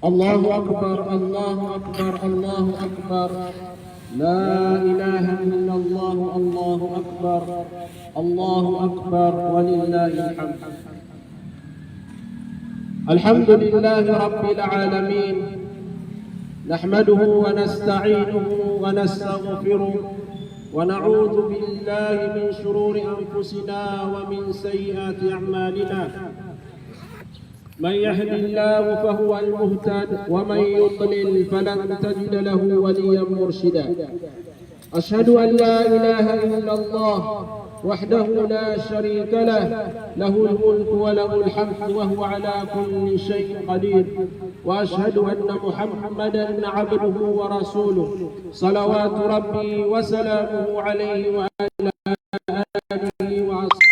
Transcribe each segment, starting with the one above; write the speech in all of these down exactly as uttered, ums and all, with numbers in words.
الله أكبر، الله أكبر، الله أكبر. لا إله إلا الله، الله أكبر، الله أكبر، ولله الحمد. الحمد لله رب العالمين. نحمده ونستعينه ونستغفره، ونعوذ بالله من شرور أنفسنا ومن سيئات أعمالنا. من يهد الله فهو المهتد، ومن يضلل فلن تجد له وليا مرشدا. أشهد أن لا إله إلا الله وحده لا شريك له، له الملك وله الحمد وهو على كل شيء قدير. وأشهد أن محمدا عبده ورسوله، صلوات ربي وسلامه عليه وعلى آله وأصحابه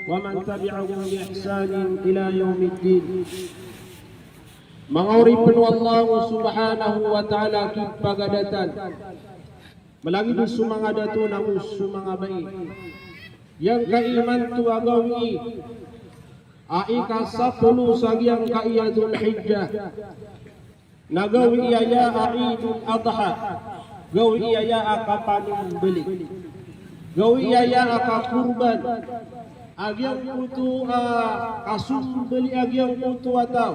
ومن تبعهم بإحسان إلى يوم الدين. Manga oripn o Allah subhanahu wa ta'ala a kipagadatan, malagid so manga dato nago so manga bai. Giyangkai imanto a gawii a ika sapolo sa giyangkai a Dhul Hijjah, na gawii aya a Eidul Adha, gawii aya a kapanombali, gawii aya a kakorban, a giyangkoto a kasombali a giyangkoto a taw,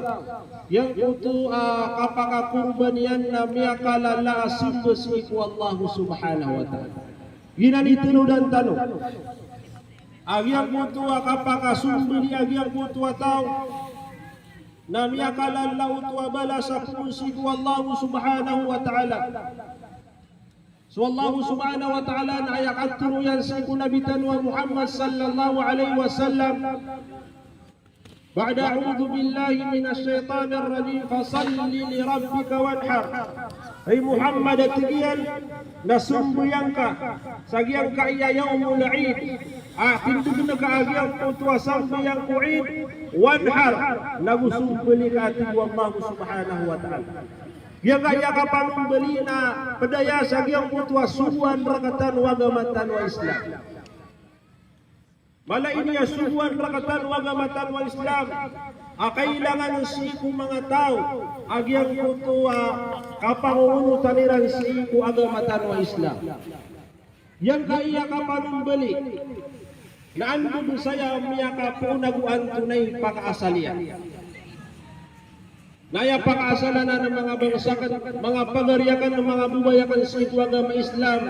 giyangkoto a kapakakorban iyan na miyakalala a simba sii ko Allah subhanahu wa ta'ala. Giyanan i tanodan tano a giyangkoto a kapakasombali a giyangkoto a taw na miyakalala oto a balas a poon sii ko Allah subhanahu wa ta'ala. So Allah subhanahu wa ta'ala na aya katharo iyan sii ko Nabi tano a Muhammad sallallahu alaihi wasallam, ba'da a'udhu billahi minash shaytanir rajim, fasalli li rabbika wanhar. Hay Muhammad, a tig iyan, na sombayang ka sa giyangkai a yawmul Eid, a tindgn ka a giyangkoto a sambayang ko Eid, wanhar, nago sombali ka, a tig o Allah subhanahu wa ta'ala. Giyangkai a kapanombali na pd aya sa giyangkoto a sogoan rktano a agama tano a Islam. Mala ini a sogoan rktano a agama tano a Islam a kailangan sii ko manga taw a giyangkoto a kapangongonotan iran sii ko agama tano a Islam. Giyangkai a kapanombali na anda dn saya miyakapoon ago antonaa i pakaasal iyan. Na aya pakaasal anan, manga bangsa akn, manga pagari akn, manga babay akn sii ko agama Islam,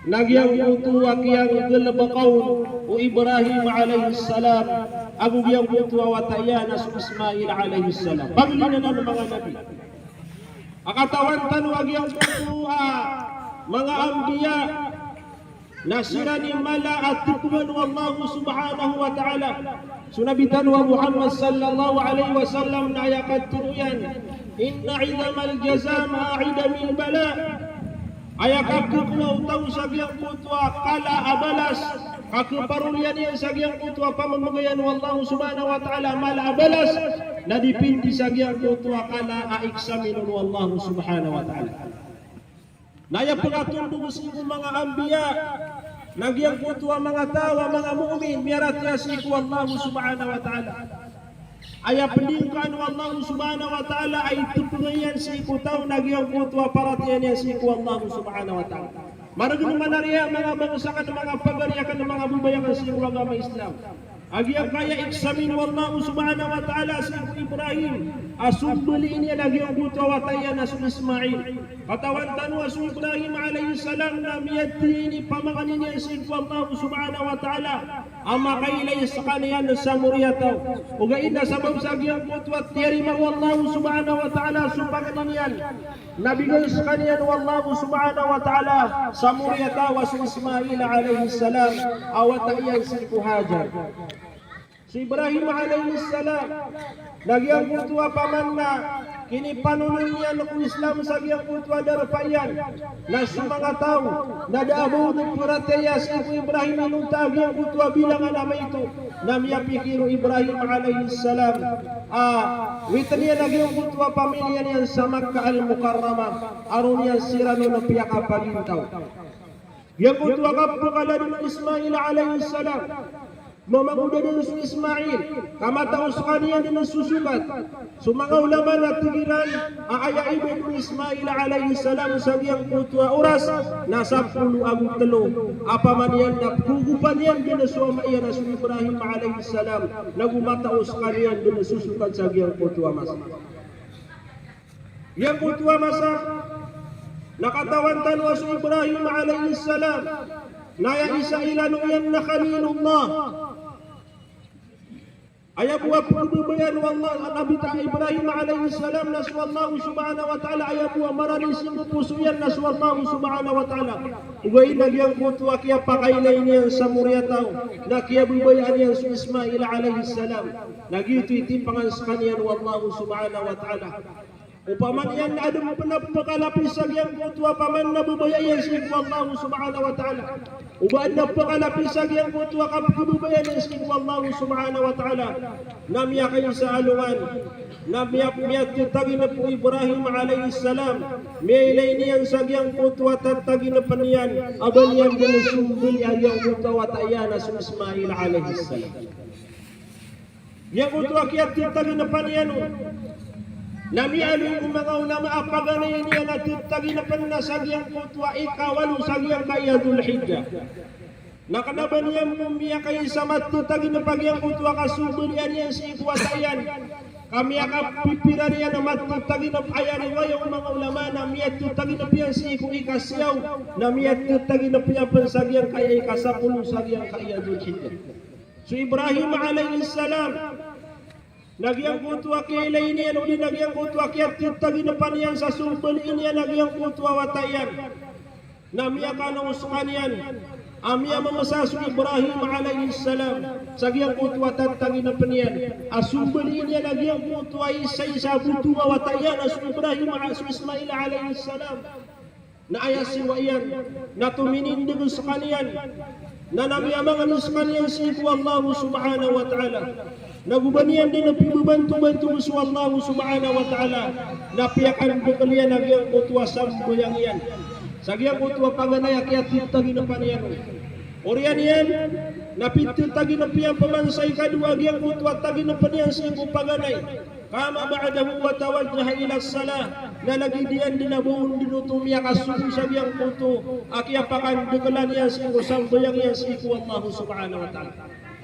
na giyangkoto a kiyanggalbka on o Ibrahim alayhis salam ago giyangkoto a wata iyan a so Ismail alayhis salam. Pagli anan a manga nabi. A katawan tano a giyangkoto a manga anbiya na siran i mala a tpngan o Allah subhanahu wa ta'ala. So Nabi tano a Muhammad sallallahu alayhi wasallam na aya katharo iyan, inna idhamal jaza ma 'uda min bala. Aya kakhowa o taw sa giyangkoto a kala a balas, kakhaparoliyan iyan sa giyangkoto a pamamagayan o Allah subhanahu wa ta'ala a mala a balas, na dipindi sa giyangkoto a kala a eksaminon o Allah subhanahu wa ta'ala. Na aya pkatondog sii ko manga anbiya na giyangkoto a manga taw a manga mu'min, miyaratiyaya sii ko Allah subhanahu wa ta'ala. Aya pndingkaan o Allah subhanahu wa ta'ala a itpngan iyan sii ko taw na giyangkoto a paratiyaya niyan sii ko Allah subhanahu wa ta'ala. Margn man a riya, manga bangsa akn, manga pagari akn, manga babay akn sii ko agama Islam, a giyangkaya eksamin o Allah subhanahu wa ta'ala sii ko Ibrahim a sombali niyan a giyangkoto a wata iyan a so Ismail. Katawan tano a so Ibrahim alayhis salam na miyathay i pamangnin iyan sii ko Allah subhanahu wa ta'ala a makailay skaniyan sa moriyataw. Ogaid na sabap sa giyangkoto a tiyarima o Allah subhanahu wa ta'ala so pangnin iyan, na bigay skaniyan o Allah subhanahu wa ta'ala sa moriyataw a so Ismail alayhis salam a wata iyan sii ko Hajar. Si Ibrahim alayhis salam, na giyangkoto a paman na kinipanonon iyan ko Islam sa giyangkoto a darpa iyan, na so manga taw na da a ba on paratiyaya sii ko Ibrahim inonta a giyangkoto a bilangan a maito, na miyapikir o Ibrahim alayhis salam a witn iyan a giyangkoto a pamilya niyan sa Makkah Al-Mukarramah, a roo niyan siran on piyakapagintaw. Giyangkoto a kapkala dn o Ismail alayhis salam, Mamangoda den so Ismail, ka matao skaniyan den a sosokat. So manga ulama na tig iran a aya ibeg o Ismail alayhis salam sa giyangkoto a oras na sapolo ago telo. Opama niyan na pgogopan iyan den so ama iyan a so Ibrahim alayhis salam, nago matao skaniyan den a sosokat sa giyangkoto a masa. Giyangkoto a masa, na katawan tano a so Ibrahim alayhis salam, na aya isa i lano iyan na Khalilullah. Aya bo a pkhababayaan o Allah, a Nabi ta-, Ibrahim alayhis salam, na so Allah subhanahu wa ta'ala, aya bo a marani sii ko poso iyan na so Allah subhanahu wa ta'ala. Ogaid na giyangkoto a kiyapakailay niyan sa moriyataw, na kiyababayaan iyan so Ismail alayhis salam, na giyoto i tipangan skaniyan o Allah subhanahu wa ta'ala. Opama niyan na adn pn a pkalapis sa giyangkoto a pamanababaya iyan sii ko Allah subhanahu wa ta'ala. O ba adn a pkalapis sa giyangkoto a kapkhababayaan iyan sii ko Allah subhanahu wa ta'ala, na miyakaisa a alongan, na miya-, miyatataginep o Ibrahim alayhis salam, miyailay niyan sa giyangkoto a tataginepen iyan, a ba niyan den sombali a giyangkoto a wata iyan a so Ismail alayhis salam. Giyangkoto a kiyatataginepan iyan on, na miyaaloy o manga ulama a paganay niyan a tataginepen na sa giyangkoto a ikawalo sa giyangkaya Dhul Hijjah. Na kna ba niyan bo miyakaisa matataginep a giyangkoto a kasombalian iyan sii ko wata iyan, ka miyakapipira niyan a matataginep, aya riwaya o manga ulama na miyatataginep iyan sii ko ikasiyaw, na miyatataginep iyan pn sa giyangkaya ikasapolo sa giyangkaya Dhul Hijjah. So Ibrahim alayhis salam, na giyangkoto a kiyailay niyan odi na giyangkoto a kiyatataginepan iyan sa sombalin iyan a giyangkoto a wata iyan, na miyakanaw skaniyan a miyamamasa so Ibrahim alayhis salam sa giyangkoto a tataginepen iyan a sombalin iyan a giyangkoto a isaisa a botong a wata iyan a so Ibrahim a-, so Ismail alayhis salam. Na aya siyowa iyan na tominindeg skaniyan, na, na miyamangni skaniyan sii ko Allah subhanahu wa ta'ala. Nago ba niyan den pimbantobantog so Allah subhanahu wa ta'ala, na piyakandekel iyan a giyangkoto a sambayang iyan sa giyangkoto a paganay a kiyatataginepan iyan. Oriyan iyan na pitataginep iyan pman sa ikadowa a giyangkoto a taginepen iyan sii ko paganay. Qama ba'dahu wa tawajjaha ila salah. Na lagid iyan den a ba on den oto miyakasogo sa giyangkoto a kiyapakandekelan iyan sii ko sambayang iyan sii ko Allah subhanahu wa ta'ala.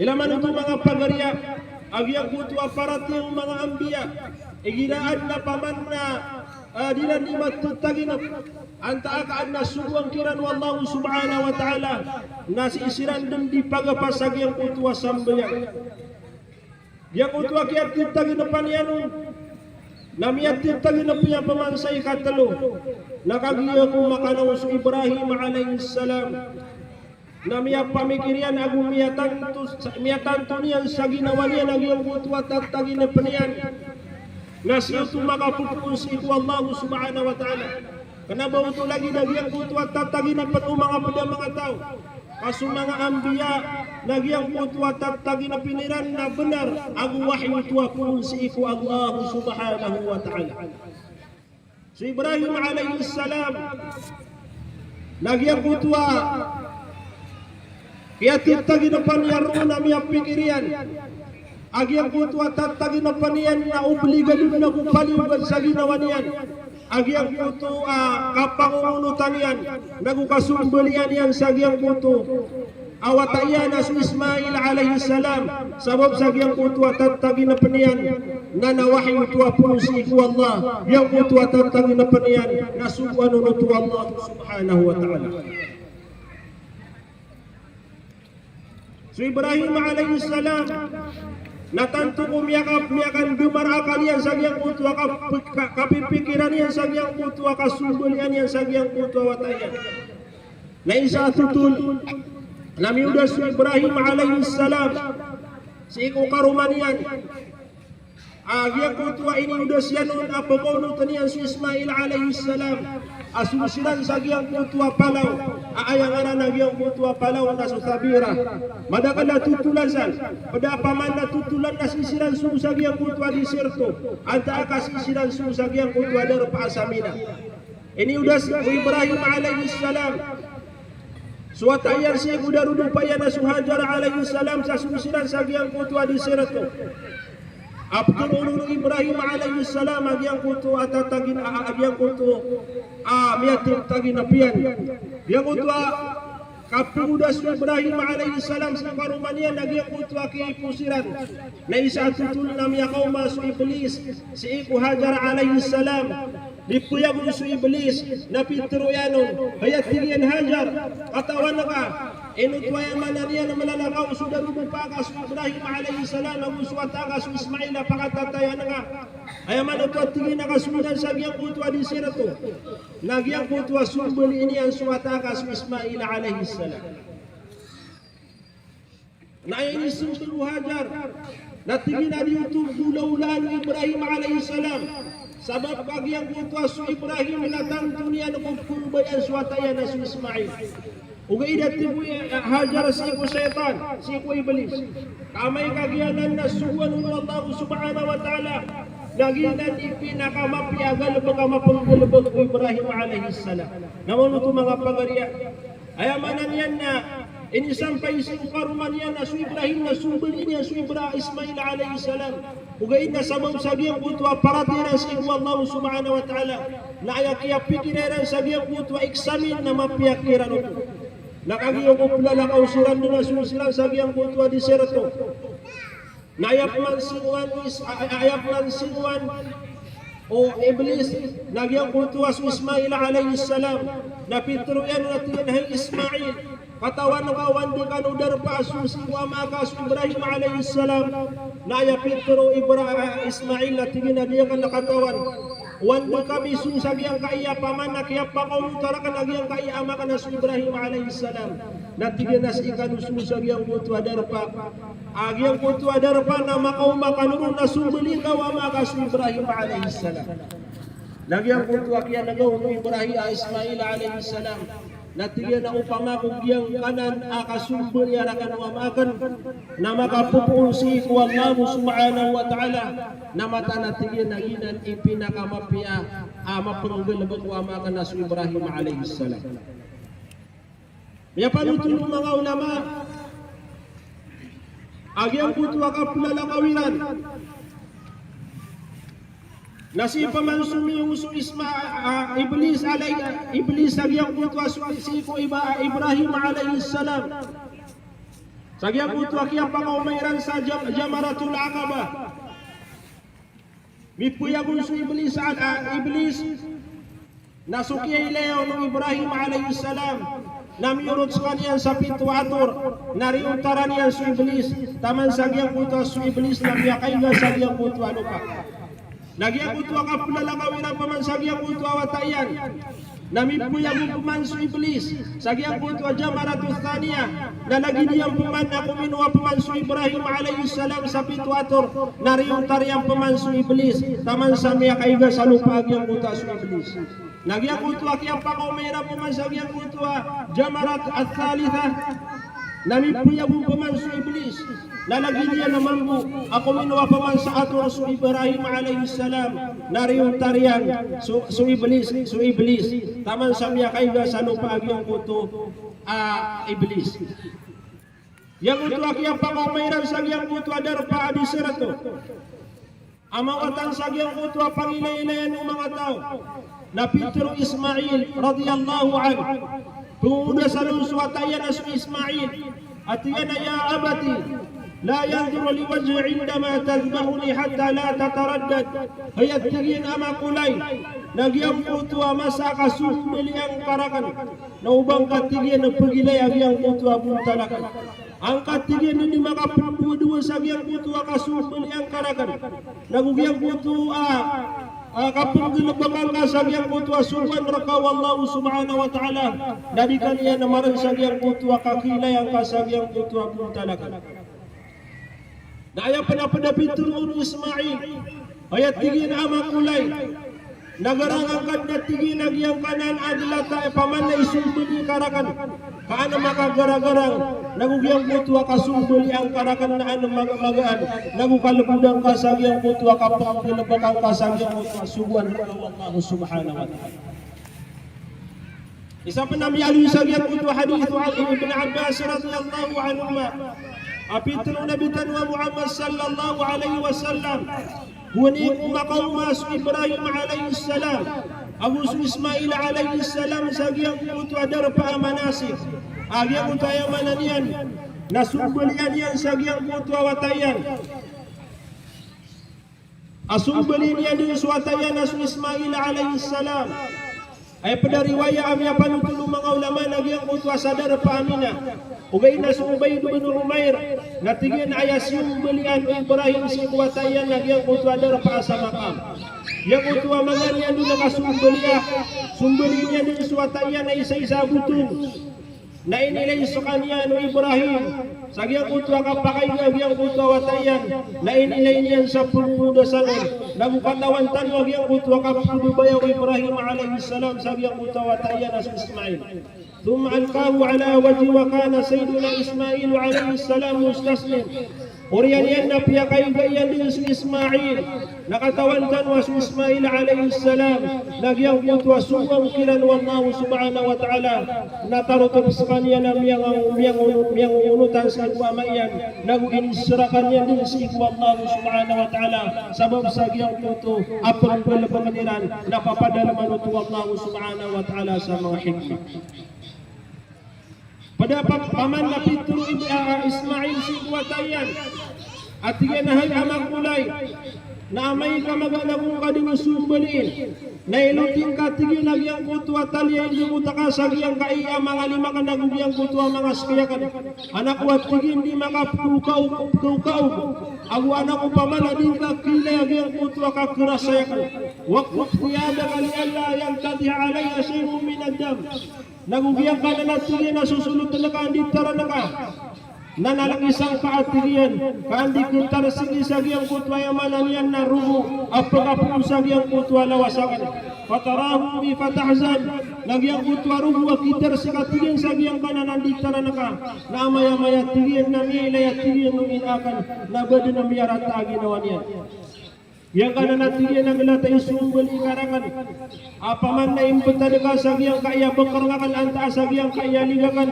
Ilay man oto manga pagariya a giyangkoto a paratiyaya o manga anbiya. Igira adn a paman na, ah, di iran di matataginep, antaa ka adn a sogoan kiran o Allah subhanahu wa ta'ala, na sii siran den di pagapas sa giyangkoto a sambayang. Giyangkoto a kiyatataginepan iyan on, na miyatataginep iyan pman sa ikatelo, na kagiya ko makanaw so Ibrahim alayhis salam, na miyapamikir iyan ago miyatanto, miyatanto niyan sa ginawa niyan a giyangkoto a tataginepen iyan, na sii oto makapopoon sii ko Allah subhanahu wa ta'ala. Kena ba oto lagid a giyangkoto a tataginepen o manga ped a manga taw. Ka so manga anbiya na giyangkoto a tataginepen iran na benar ago wahyu oto a poon sii ko Allah subhanahu wa ta'ala. So Ibrahim alayhis salam na giyangkoto a kiyatataginepan iyan roo na miyapikir iyan a giyangkoto a tataginepan iyan na obligado na go paliyogat sa ginawa niyan a giyangkoto a kapangongonotan iyan nago kasombalian iyan sa giyangkoto a wata iyan a so Ismail alayhis salam, sabap sa giyangkoto a tataginepen iyan na, na wahyu oto a poon sii ko Allah, giyangkoto a tataginepen iyan na sogoan on oto o Allah subhanahu wa ta'ala. So Ibrahim alayhis salam, na tanto ko miyaka-, miyakandemar a akal iyan sa giyangkoto a kap-, ka-, kapipikiran iyan sa giyangkoto a kasombalian iyan sa giyangkoto a wata iyan. Na isa a thotol, na miyodas so Ibrahim alayhis salam sii ko karoma niyan. A giyangkoto a iniyodas iyan on a pekaonoten iyan so Ismail alayhis salam a sogo siran sa giyangkoto a palaw a aya ngaran a giyangkoto a palaw na so Thabira. Madakel a totolan san, ped a paman na totolan na sii siran sogo sa giyangkoto a disyerto, antaa ka sii siran sogo sa giyangkoto a darpa a sa Mina. Iniyodas o Ibrahim alayhis salam So wata iyan sii ko darodopa iyan a so Hajar alayhis salam sa song siran sa giyangkoto a desierto. A ptharoon o Ibrahim alayhis salam a giyangkoto a tatagin a, a, a giyangkoto a miyatagin a piyan. Giyangkoto a kapngoda so Ibrahim alayhis salam sii ko karoma niyan a giyangkoto a kiipo siran na isa a totol na miyakaoma so Iblis sii ko Hajar alayhis salam. Di phayagon so Iblis, na pitharo iyan on, hay a tig iyan a Hajar, katawan ka, ino oto aya maana niyan a malalakaw so darodopa ka so Ibrahim alayhis salam ago so wata ka so Ismail a pakatatayan ka. Aya maana oto a tig iyan a kasondan sa giyangkoto a desierto, na giyangkoto a sombali niyan so wata ka so Ismail alayhis salam. Na aya inisombal o Hajar, na tig iyan a di oto golaolaan o Ibrahim alayhis salam. Sabap ka giyangkoto a so Ibrahim na tanto niyan ko pkorbayaan so wata iyan a so Ismail. Ogaid a tig o Hajar sii ko shaytan, sii ko Iblis, ka amay ka giyanan na sogoan o Allah subhanahu wa ta'ala, na giyanan i pinakamapiya a galbk a mapnggalbk o Ibrahim alayhis salam. Na maana oto manga pagariya, aya maana niyan na inisampay sii ko karoma niyan a so Ibrahim na sombali niyan so Ibra-, Ismail alayhis salam. Ogaid na sabap sa giyangkoto a paratiyaya iran sii ko Allah subhanahu wa ta'ala, na aya kiyapikira iran sa giyangkoto a exam na mapiya kiran oto. Na kagiya ko plalakaw siran dn a song siran sa giyangkoto a desierto. Na aya pman singowan is-, a-, a-, aya pman singowan o Iblis, na giyangkoto a so Ismail alayhis salam, na pitharo iyan a tig iyan a hay Ismail, katawan ka o anda kano darpa a song sii ko ama ka so Ibrahim alayhis salam. Na aya pitharo o Ibra-, a, Ismail na tig iyan a di akn katawan o anda kami song sa giyangkaya paman a kiyapakaoma oto rakn a giyangkaya ama akn a so Ibrahim alayhis salam. Na tig iyan a sii kano song sa giyangkoto a darpa. A giyangkoto a darpa na makaoma kano ron na sombali ka o ama ka so Ibrahim alayhis salam. Na giyangkoto a kiyanagaw o Ibrahim, a, Ismail alayhis salam, na tig iyan a opama ko giyangkanan a kasombali rakn o ama akn na makapopoon sii ko Allah subhanahu wa ta'ala, na mataan a tig iyan a giyanan i pinakamapiya a mapnggalbk o ama akn a so Ibrahim alayhis salam. Miyapanothol o manga ulama a giyangkoto a kaplalakaw iran na sii pman somiyong so Isma-, a, Iblis alay-, Iblis sa giyangkoto a so, sii ko Iba-, Ibrahim alayhis salam. Sa giyangkoto a kiyapakaoma iran sa Jam-, Jamaratul Aqaba. Mipoyagon so Iblis a, a, Iblis, na so kiyailay on o Ibrahim alayhis salam na miyorot skaniyan sa pito a ator, na riyotaran iyan so Iblis, taman sa giyangkoto a so Iblis na miyakaiga sa giyangkoto a lopa. Na giyangkoto a kaplalakaw iran pman sa giyangkoto a wata iyan, na mipoyagon pman so Iblis sa giyangkoto a Jamaratus Thaniya, na lagid iyan pman a kominowa pman so Ibrahim alayhis salam sa pito a ator, na riyotar iyan pman so Iblis, taman sa miyakaiga sa lopa a giyangkoto a so Iblis. Na giyangkoto a kiyapakaoma iran pman sa giyangkoto a Jamarat Ath-Thalitha, na mipoyagon pman so Iblis, na lagid iyan a mambo a kominowa pman sa ator so Ibrahim alayhis salam, na riyotar iyan so, so Iblis, so Iblis, taman sa miyakaiga sa lopa a giyangkoto a Iblis. Giyangkoto a kiyapakaoma iran sa giyangkoto a darpa a desierto a mawatan sa giyangkoto a pangilaylayan o manga taw. Na pitharo o Ismail radiyallahu anhu, pngoda sa so wata iyan a so Ismail, a tig iyan a, "Ya abati, la yanzur li wajhi indama tadhbahuni hatta la tataraddad." Hay a tig iyan a ama ko lay, na giyangkoto a masa a kasombali angka rakn na oba ngka tig iyan a pagilay a giyangkoto a bontal akn. Angka tig iyan a di makapndowadowa sa giyangkoto a kasombali angka rakn. Nago giyangkoto a, a, kapnggalbk angka sa giyangkoto a sogoan rka o Allah subhanahu wa ta'ala. Na di ka niyan marn sa giyangkoto a kakiilay angka sa giyangkoto a bontal akn. Na aya pn a pd a pitharo o Ismail, aya tig iyan a ama ko lay, na garang angka dn a tig iyan a giyangkanan a dlata a paman na isombali ka rakn, ka an makagarang-garang, nago giyangkoto a kasombali angka rakn na an maga-, magaan, nago kalbod angka sa giyangkoto a kapnggalbk angka sa giyangkoto a sogoan rka o Allah subhanahu wa ta'ala. Isa pn a miyaaloy sa giyangkoto a hadith o Ibn Abbas radiyallahu anhuma a pitharo o Nabi tano a Muhammad sallallahu alaihi wasallam, gowani ko makaoma so Ibrahim alayhis salam ago so Ismail alayhis salam sa giyangkoto a darpa a manasik, a giyangkoto a aya maana niyan na sombalian iyan sa giyangkoto a wata iyan. A sombali niyan dn so wata iyan a so Ismail alayhis salam. Aya pd a riwaya a miyapanotol o manga ulama na giyangkoto a sa darpa a Mina. Ogaid na so Ubayd bin Umair na tig iyan a aya sombalian o Ibrahim sii ko wata iyan na giyangkoto a darpa a sa Maqam. Giyangkoto a maana niyan dn na kasombali a, sombali niyan dn so wata iyan a isaisa a botong. Na inilay skaniyan o Ibrahim sa giyangkoto a kapakaiga a giyangkoto a wata iyan, na inilay niyan sa polo da sangon. Na go katawan tano a giyangkoto a kapakababaya o Ibrahim alayhis salam sa giyangkoto a wata iyan a so Ismail. Thumma alqahu ala wajhihi wa kana Sayyiduna Ismail alayhis salam mustaslim. Oriyan iyan na piyakaiga iyan dn so Ismail. Na katawan tano a so Ismail alayhis salam na giyangkoto a sogoan kiran o Allah subhanahu wa ta'ala, na tarotop skaniyan a miyang, miyang, miyangonotan sii ko ama iyan, na go inisrakan iyan dn sii ko Allah subhanahu wa ta'ala, sabap sa giyangkoto a pnggalbkn iran na papadalman oto o Allah subhanahu wa ta'ala sa manga hikmah. Pd a pa-, paman na pitharo o Ib-, a, a, Ismail sii ko wata iyan a tig iyan a hay ama ko lay, na amay ka magaan ago ngka dn sombalin, na iloti ngka tig iyan a giyangkoto a tali a indogot aka sa giyangkai a manga lima akn ago giyangkoto a manga seki akn. Anak ko a tig iyan di makapkaokaog, kaokaog, ago anak ko paman a di ngka kiilay a giyangkoto a kakrasay akn. Wakhud thiyabaka li'alla yantatiha alayya shay'un minad dam. Na go giyangkanan a tig iyan a sosolotn ka a nditaran ka. Na nalkisan ka a tig iyan, ka a ndi ktarsiki sa giyangkoto a aya maana niyan na rogo a pkapoon sa giyangkoto a lawas akn. Fatarahu bi fatahzan. Na giyangkoto a rogo a kitarsik a tig iyan sa giyangkanan a nditaran ka. Na amay-amay a tig iyan na miyailay a tig iyan o ina akn, na ba dn miyarata a ginawa niyan. Giyangkanan a tig iyan a glat a isombali ka rakn. Apaman na imbtad ka sa giyangkai a bkr akn antaa sa giyangkai a liga akn,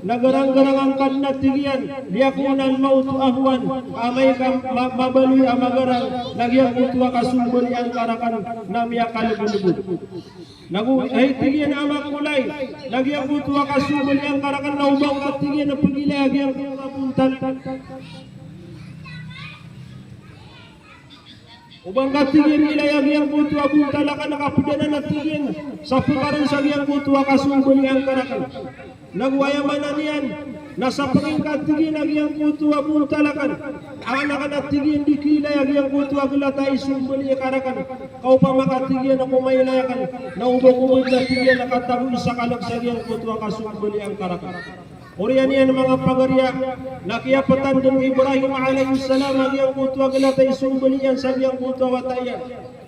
na garang-garang angka dn a tig iyan, liyakuna al-mawtu ahwan, amay ka ma-, mabaloy a magarang, na giyangkoto a kasombali angka rakn na miyakalbnbn. Na go, hay tig iyan a ama ko lay, na giyangkoto a kasombali angka rakn na o ba ngka tig iyan a pgilaya giyangkoto a bontal. O ba ngka tig iyan ilaya giyangkoto a bontal akn a kapd anan a tig iyan sa pkarn sa giyangkoto a kasombali angka rakn. Na go aya maana niyan na sapngi ngka tig iyan a giyangkoto a bontal akn, anan akn a tig iyan di kiilaya giyangkoto a glat a isombali ka rakn. Ka opama ka tig iyan a ko mailay akn, na o ba ko ba ngka tig iyan a katago sa kalk sa giyangkoto a kasombali angka rakn. Oriyan iyan manga pagariya, na kiyaptan dn o Ibrahim alayhis salam a giyangkoto a glat a isombali iyan sa giyangkoto a wata iyan.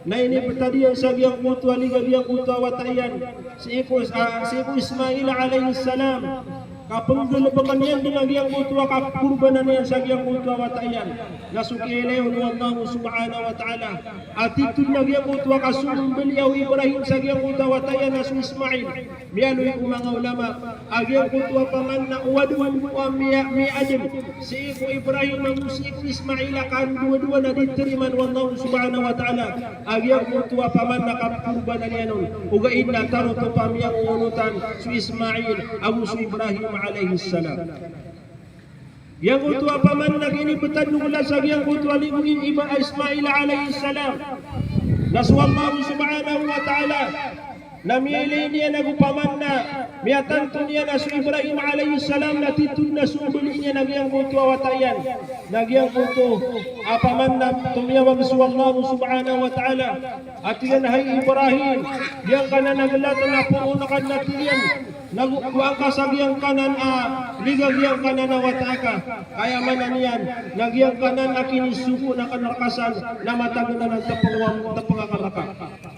Na inibtad iyan sa giyangkoto a liga giyangkoto a wata iyan. Sii ko, ah, sii ko Ismail alayhis salam. Ka pnggalbkn iyan dn a giyangkoto a kakorbanan iyan sa giyangkoto a wata iyan. Na so kiyailay on o Allah subhanahu wa ta'ala a titho dn a giyangkoto a kasombali o Ibrahim sa giyangkoto a wata iyan a so Ismail. Miyaaloy o manga ulama a giyangkoto a paman na o adn bo a miya-, miyaadn sii ko Ibrahim ago sii ko Ismail a kandowadowa na di tarimaan o Allah subhanahu wa ta'ala a giyangkoto a paman na kakorbanan iyan on. Ogaid na tarotop a miyangonotan so Ismail ago so Ibrahim alayhis salam. Giyangkoto a paman na kinibtad o glat sa giyangkoto a ligo i Iba-, Ismail alayhis salam. Na so Allah subhanahu wa ta'ala na miyailay niyan ago paman na miyatanto niyan a so Ibrahim alayhis salam na titho dn a sombali niyan a giyangkoto a wata iyan. Na giyangkoto a paman na tomiyawag so Allah subhanahu wa ta'ala a tig iyan a hay Ibrahim, giyangkanan a glat na poon ka dn a tig iyan. Na go-, gowaan ka sa giyangkanan a liga giyangkanan a wata aka. Ka aya maana niyan na giyangkanan a kinisogoan akn rka san na matag anan a tpng-, tpngakan rka.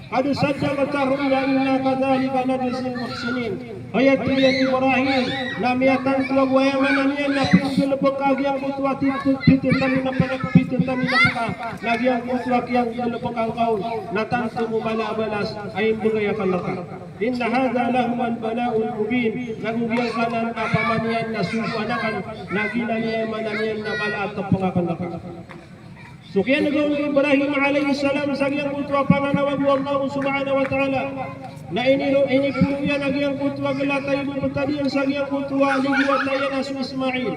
Qad saddaqta ar-ru'ya inna kadhalika najzil muhsinin. Hay a tig iyan a Ibrahim, na miyatanto ago aya maana niyan na pnggalbk ka giyangkoto a tit-, pithatamin a pn-, pithatamin a pka, na giyangkoto a kiyanggalbka ngka on na tanto mo mala a balas a imbgay akn rka. Inna hadha lahuwal bala'ul mubin. Na go giyangkanan a pamaniyan na sogoan akn, na giyanan i aya maana niyan na mala a tpng akn rka. So kiyanggowa o Ibrahim alayhis salam sa giyangkoto a pananawag o Allah subhanahu wa ta'ala, na iniro, iniporo iyan a giyangkoto a glat a ibebetad iyan sa giyangkoto a ligowata iyan a so Ismail.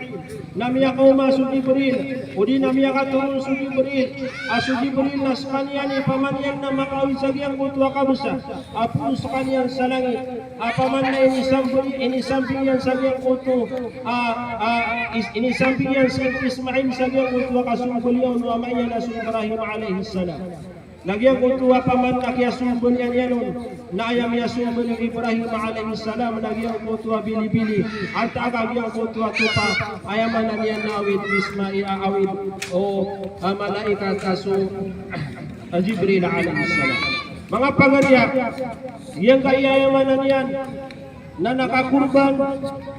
Na miyakaoma so Jibril, odi na miyakatoron so Jibril, a so Jibril na skaniyan i pamaniyan na makaawid sa giyangkoto a kabsa a poon skaniyan sa langit. Apiya man na inisambi, inisambi iyan sa giyangkoto, a, a, is-, inisambi iyan si Ismail sa giyangkoto a kasombaliyaw o ama iyan a so Ibrahim alayhis salam. Na giyangkoto apiya man na kiyasombaliyan iyan on, na aya miyasombali o Ibrahim alayhis salam na giyangkoto a bilibili, antaa ka giyangkoto a topa, aya maana niyan na awid o Ismail, a, awid o, a, malaikat a so, a, Jibril alayhis salam. Manga pagariya, giyangkaya aya maana niyan na nakakorban,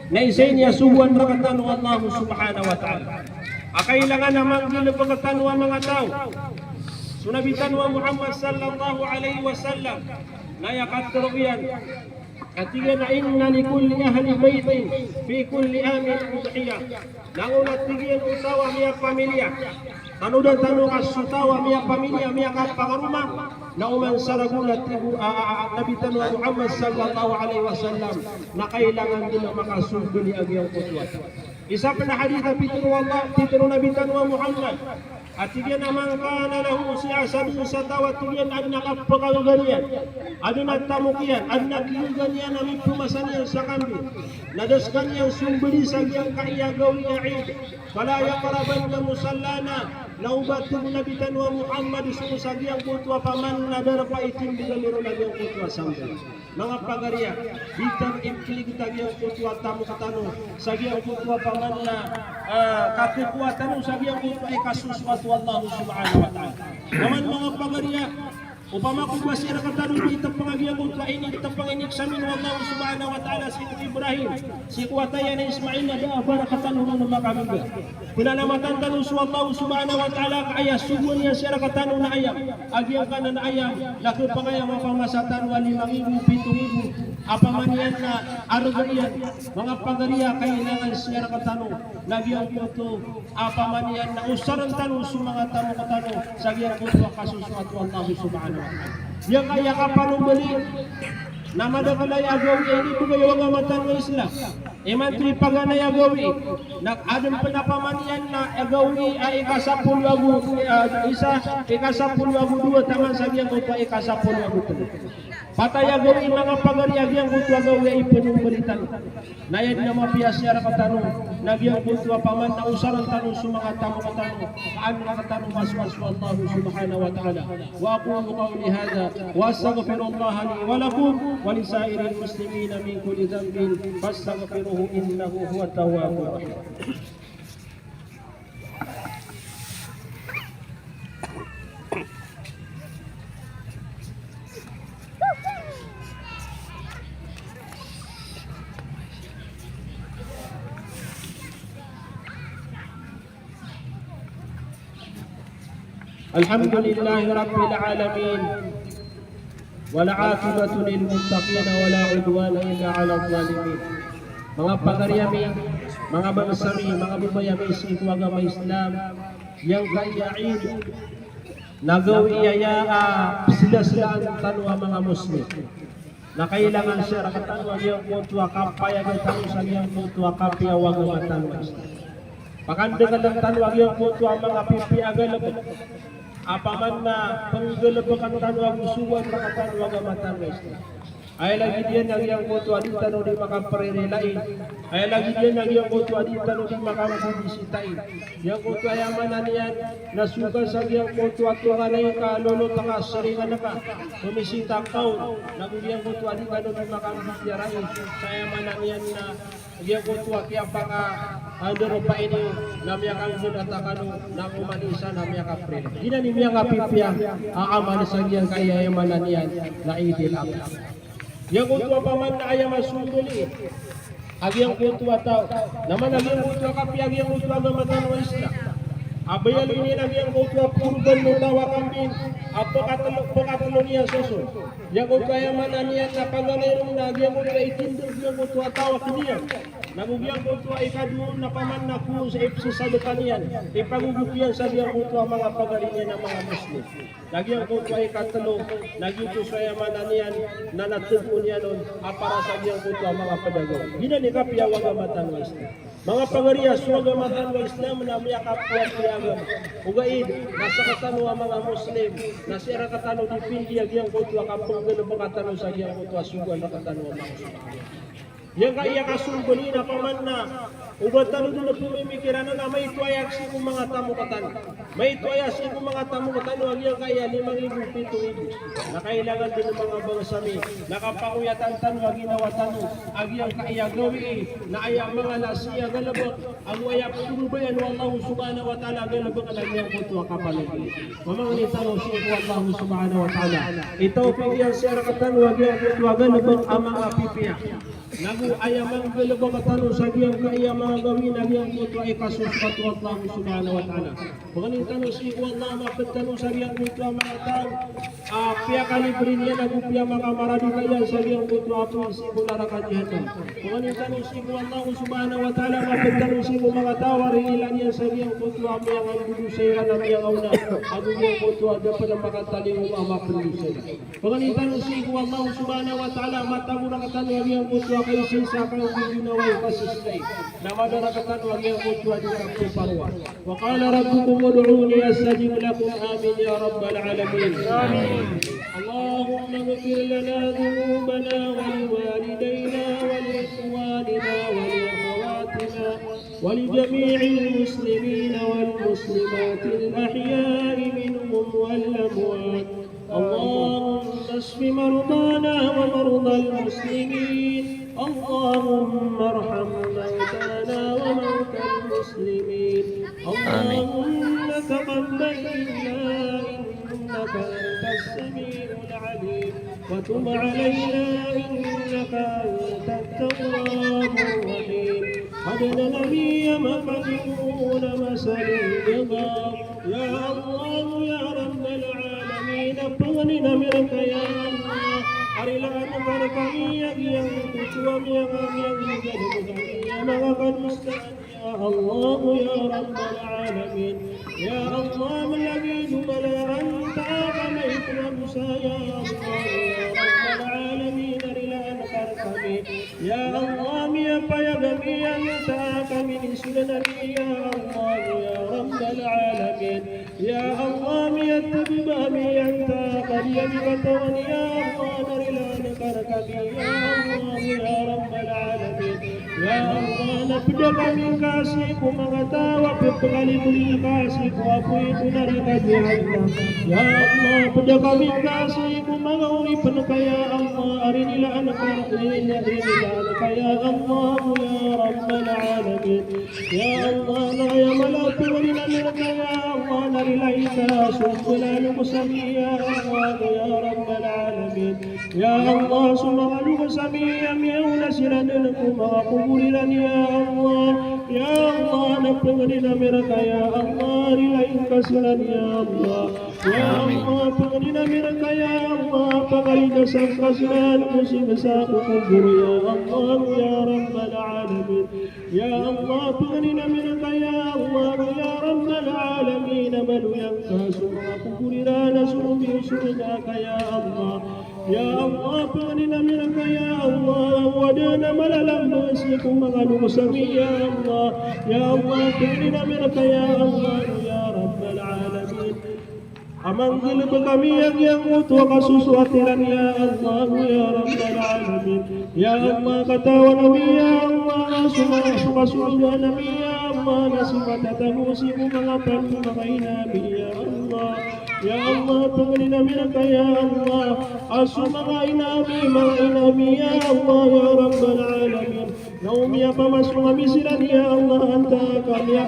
na isa ini a sogoan rktano o Allah subhanahu wa ta'ala. A kailangan a manggalbk tano a manga taw so Nabi tano a Muhammad sallallahu alayhi wasallam, na aya katharo iyan, a tig iyan a, "Inna li kulli ahli baytin fi kulli amin udhiyah." Na o na tig iyan o taw a miyapamiliya, tanodan tano ka so taw a miyapamiliya, miyakapangaroma, na oman sa ragon a tig o, a, a, a, Nabi tano a Muhammad sallallahu alayhi wasallam, na kailangan dn a makasombali a giyangkoto a taw. Isa pn a hadith a pitharo o Allah, pitharo o Nabi tano a Muhammad, a tig iyan a, "Man kana lahu," sii sa dn sa taw a tig iyan a adn a kapkagaga niyan, adn a tamok iyan, adn a kigaga niyan a mipmasa niyan sa kambing, na da skaniyan sombali sa giyangkaya gawii a Eid, "fala yaqrabanna musallana," na oba, tig o Nabi tano a Muhammad, so sa giyangkoto a paman na darpa i tindg ami ron a giyangkoto a sambal. Manga pagariya, di tano ipkligta giyangkoto a tamok tano sa giyangkoto a paman na, ah, kakokowa tano sa giyangkoto a ikasosoat o Allah subhanahu wa ta'ala. Taman manga pagariya, opama ko ba sii rktano di tpng a giyangkoto a initpng, ineksamin o Allah subhanahu wa ta'ala sii ko Ibrahim, sii ko wata iyan a Ismail, na da a ba rktano ron makagngga. Pnalamatan tano so Allah subhanahu wa ta'ala ka aya sogoan iyan sii rktano na ayam, a giyangkanan a ayam na khapakay a mapamasa tano a lima nggibo, pito nggibo, apiya man iyan na arga iyan. Manga pagariya, kailangan sii rktano na giyangkoto, apiya man iyan na osarn tano so manga tamok tano sa giyangkoto a kasosoat o Allah subhanahu wa ta'ala. Giyangkaya kapanombali na madakl aya gawii a inibgay o agama tano a Islam. Imanto i paganay a gawii na adn pn, apiya man iyan na gawii a ikasapolo ago, ah, isa, ikasapolo ago dowa taman sa giyangkoto a ikasapolo ago tlo. Patay a gawii, manga pagariya, giyangkoto a gawii a ipnombali tano. Na aya dn a mapiya sii rktano na giyangkoto a paman na osarn tano so manga tamok tano, ka an rktano masoat so Allah subhanahu wa ta'ala. Wa aqulu qawli hadha wa astaghfirullaha li wa lakum wa li sa'iril muslimina min kulli dhanbin fastaghfiruhu innahu huwat tawwabur rahim. Alhamdulillahi Rabbil Alamin. Wal aqibatu lil muttaqin wa la udwana illa alaz zalimin. Manga pagari ami, manga bangsa mi, manga babay ami sii ko agama Islam, giyangkaya Eid na gawii aya a pzlazlaan tano a manga Muslim. Na kailangan sii rktano a giyangkoto a kapayag tano sa giyangkoto a kapiya o agama tano a Islam. Pakandaklan tano a giyangkoto a manga pipiya a galbk. Apiya man na pnggalbkn tano ago sogoan rktano a agama tano a Islam. Aya lagid iyan a giyangkoto a di tano di makapririlai. Aya lagid iyan a giyangkoto a di tano di makambibisitai. Giyangkoto aya maana niyan na so ka sa giyangkoto a tonganay ka, lolot ka, sringan ka, pmisita ka on, na go giyangkoto a di kano di makambitiyarai. Sa aya maana niyan na giyangkoto a kiyapaka, ah, darpa ini na miyakanggnata kano, na oman i isa na miyakapririlai. Giyanan i miyakapipiya a amal sa giyangkaya aya maana niyan na Eidil Adha. Giyangkoto a paman na aya masombali a giyangkoto a taw, na man a giyangkoto a kapiya a giyangkoto a agama tano a Islam. a bayaloy niyan a giyangkoto a korban o taw a kambing a pekatelo, pekatelo niyan soso. Giyangkoto a aya maana niyan na pagalayon na giyangkoto a itindeg giyangkoto a taw a kiniyan. Nago giyangkoto a ikadowa na paman na ko sa ipsesadeka niyan, ipagogop iyan sa giyangkoto a manga pagari niyan a manga Muslim. Na giyangkoto a ikatelo, na giyoto so aya maana niyan na natego niyan on a para sa giyangkoto a manga pedagag. Giyanan i kapiya o agama tano a Islam. Manga pagari a so agama tano a Islam na miyakapiyapiya a agama. Ogaid na sektano a manga Muslim na sii rektano di pindi a giyangkoto a kapenggalebeka tano sa giyangkoto a sogoan rektano a manga Muslim. Giyangkaya kasombali na paman na o ba tano den pemimikiran na maito aya sii ko manga tamok tano. Maito aya sii ko manga tamok tano a giyangkaya lima nggibo, pito nggibo. Na kailangan den o manga bangsa mi na kapakoyatan tano a ginawa tano a giyangkaya gawii na aya mangala sii a galebek ago aya pembabayaan o Allah subhanahu wa ta'ala a galebek na giyangkoto a kapalobay. Mamangni tano sii ko Allah subhanahu wa ta'ala i tawfik iyan sii rektano a giyangkoto a galebek a manga pipiya. Nago aya manggalebek tano sa giyangkaya manga gawii na giyangkoto a ikasosoat o Allah subhanahu wa ta'ala. Pangnin tano sii ko Allah a maped tano sa giyangkoto a manga taw a piyakalibre niyan ago piyamakamaradi iyan sa giyangkoto a apoy sii ko naraka Jahannam. Pangnin tano sii ko Allah subhanahu wa ta'ala a maped tano sii ko manga taw a rinilaan iyan sa giyangkoto a miyangandodosa iran a miyangaona ago giyangkoto a da pen makatalingoma a mapendosa iran. Pangnin tano sii ko Allah subhanahu wa ta'ala a matago rektano a giyangkoto a kaisaisa a kanggiginawai, kasiskai. Na madar rektano a giyangkoto a di kapeparoa. Wa qala rabbukum ud'uni astajib lakum. Amin ya rabbal alamin. Amin. اللهم اغفر لنا ذنوبنا ولوالدينا ولإخواننا ولأخواتنا ولجميع المسلمين والمسلمات الأحياء منهم والأموات. اللهم اشف مرضانا ومرضى المسلمين. اللهم ارحم موتانا وموتى المسلمين. آمين. اللهم تقبل منا إنك أنت السميع العليم وتب علينا إنك أنت التواب الرحيم. Hab lana min ladunka rahmatan wa hayyi lana min amrina rashada. Ya Allah, ya Rabbal alamin, a pangnin ami rka ya Allah a rilaan ka rkami a giyangkoto a miyanga, miyanga, miyanga, miyanga, miyanga, miyanga, ya Allah, ya Rabbal alamin. Ya Allah, malagid o mala a antaa ka maito a dosa, ya Allah, ya Rabbal alamin, a rilaan ka rkami. Ya Allah, miyapayag ami antaa ka minisolan ami, ya Allah, ya Rabbal alamin. Ya Allah, miyatebeba ami antaa ka di ami katawan, ya Allah, na rilaan ka rkami, ya Allah, ya Rabbal alamin. Ya Allah, na peda kami ngka sii ko manga taw a pepekalibre ngka sii ko apoy ko naraka Jahannam. Ya Allah, peda kami ngka sii ko manga oripen ka ya Allah a rinilaan ka, rinilaan ka ya Allah, ya Rabbal alamin. Ya Allah, na aya mala a pangnin ami rka ya Allah na rilai ka so manga loks ami ya Allah, ya Rabbal alamin. Ya Allah, so manga loks ami a miyaona siran dn ko manga kobor iran ya Allah. Ya Allah, na pangnin ami rka ya Allah, rilai ka siran ya Allah. Ya Allah, pangnin ami rka ya Allah, pangaligasan ka siran ko siksa ko kobor ya Allah, ya Rabbal alamin. Ya Allah, pangnin ami rka ya Allah, ya Rabbal alamin, a maloy angka so manga kobor iran a so romiyosorga ka ya Allah. Ya Allah, pangnin ami rka ya Allah, o adn a malalamba sii ko manga loks ami ya Allah. Ya Allah, pangnin ami rka ya Allah, ya Rabbal alamin. A manggalbk ami a giyangkoto a kasosoat iran ya Allah, ya Rabbal alamin. Ya Allah, katawan ami ya Allah, so manga, so kasosoat ami ya Allah na so matatago sii ko manga pd o manga ina ami ya Allah. Ya Allah, pangnin ami rka ya Allah, a so manga ina ami, manga ina ami ya Allah, ya Rabbal alamin, na omiya Pamasowa mi siran ya Allah, antaa ka miya,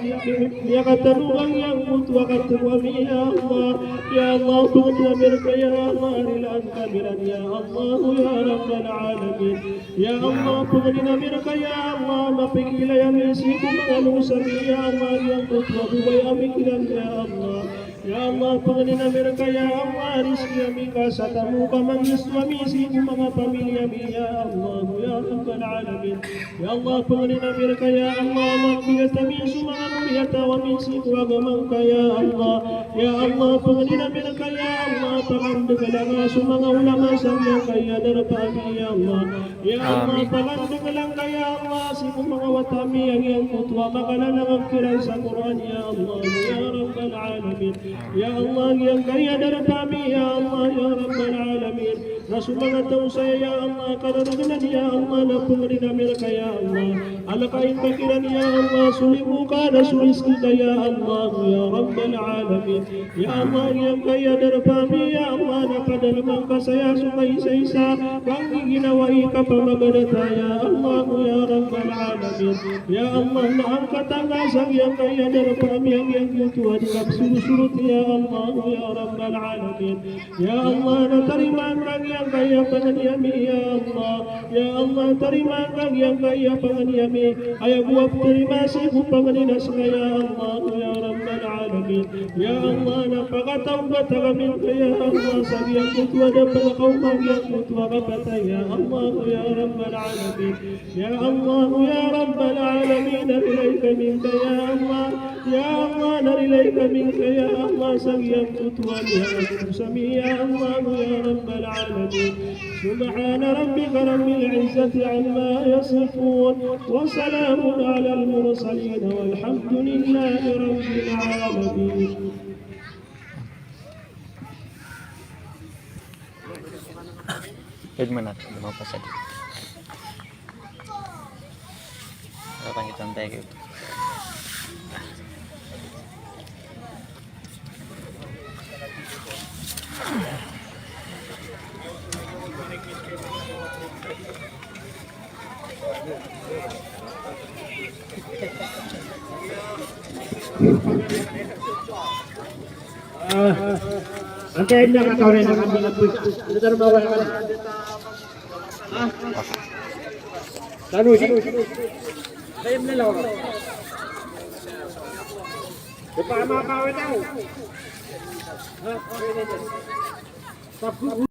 miyakatano ka giyangkoto a katero ami ya Allah. Ya Allah, pangnin ami rka ya Allah, rilaan ka miran ya Allah, ya Rabbal Alamin. Ya Allah, pangnin ami rka ya Allah, mapikiilay ami sii ko manga loks ami ya Allah, giyangkoto a bobay ami kiran ya Allah. Ya Allah, pangnin ami rka ya Allah, rizki ami ka sa tamok a mangisto ami sii ko manga pamilya ami ya Allah, ya Rabbal Alamin. Ya Allah, pangnin ami rka ya Allah, mabigat ami so manga miyataw ami sii ko agama ngka ya Allah. Ya Allah, pangnin ami rka ya Allah, pakandakla ngka so manga ulama sa giyangkaya darpa ami ya Allah. Ya Allah, amin. Pakandakla ngka ya Allah sii ko manga wata ami a giyangkoto a makalalang kiran sa Qur'an ya Allah, ya Rabbal Alamin. Ya Allah, giyangkaya darpa ami ya Allah, ya Rabbal Alamin, na so manga taw saya ya Allah kararagnan ya Allah, na pangnin ami rka ya Allah, alakain ka kiran ya Allah so limo ka na so rizki ka ya Allah, ya Rabbal Alamin. Ya Allah, giyangkaya darpa ami ya Allah, na padalman ka saya so kaisaisa, panggiginawai ka pamagada ta ya Allah, ya Rabbal Alamin. Ya Allah, na angkatan ka sa giyangkaya darpa ami a giyangkoto a di kapsorotsorot ya Allah, ya Rabbal Alamin. Ya Allah, na tarimaan ka giyangkaya pangni ami ya Allah. Ya Allah, tarimaan ka giyangkaya pangni ami. Aya bo a ptarima sii ko pangni na ska ya Allah, ya Rabbal Alamin. Ya Allah, na pakatawbatan ami rka ya Allah sa giyangkoto a da pnakaoma giyangkoto a kapatay ya Allah, ya Rabbal Alamin. Ya Allah, ya Rabbal Alamin, na rilai kami ngka ya Allah. Ya Allah, na rilai kami ngka ya Allah sa giyangkoto a miyakatero ami ya Allah, ya Rabbal Alamin. Subhana rabbika rabbil izzati amma yasifun. Wa salamun alal mursalin. Walhamdulillahi rabbil alamin. Pwede man natin, lumampas natin. Wala pang itong teke. Ah, antayin niyo, kataw niyo na kami na po. Ano tayo mawala ka na? Ah? Tanu si? Kaya mo na lang. Di pa makakawit ako. Ha? Tapos